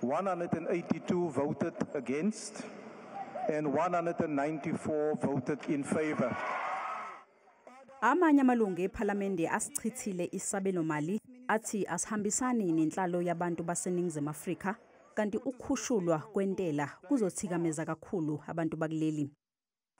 182 voted against, and 194 voted in favor. Amanye amalungu ePhalamende asichithile isabelo mali athi asihambisani nenhlalo yabantu baseNingizimu Afrika kanti ukukhushulwa kwentela kuzothikameza kakhulu abantu bakuleli.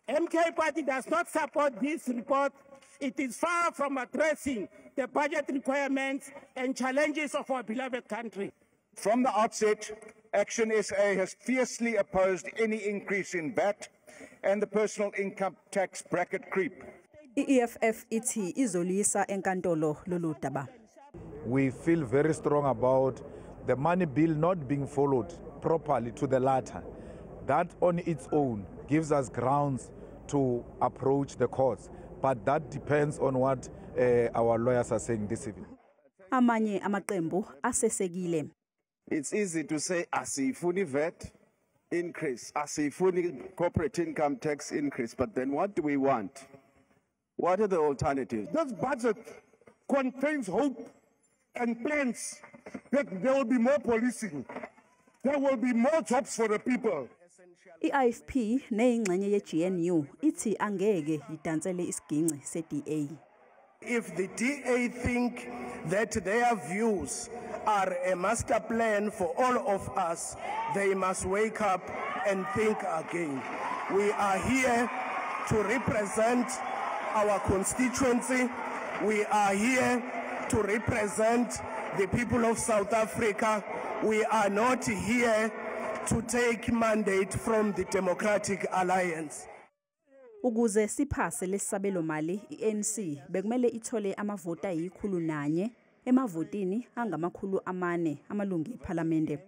MK Party does not support this report. It is far from addressing the budget requirements and challenges of our beloved country. From the outset, Action SA has fiercely opposed any increase in VAT and the personal income tax bracket creep. EFF ithi izolisa enkantolo lolu daba. We feel very strong about the money bill not being followed properly to the latter. That on its own gives us grounds to approach the courts, but that depends on what our lawyers are saying this evening. Amanye amaqembu asesekile. It's easy to say asifuni VAT increase, asifuni corporate income tax increase, but then what do we want? What are the alternatives? This budget contains hope and plans that there will be more policing. There will be more jobs for the people. IFP neyingxenye yeGNU ithi angeke idansele isiginci seDA. If the DA think that their views are a master plan for all of us, they must wake up and think again. We are here to represent our constituency. We are here to represent the people of South Africa. We are not here to take mandate from the Democratic Alliance. Ukuze siphase lesabelo mali, iNC bekumele ithole amavoti ayi100 emavotini angamakhulu 4 amalungu ePhalamende.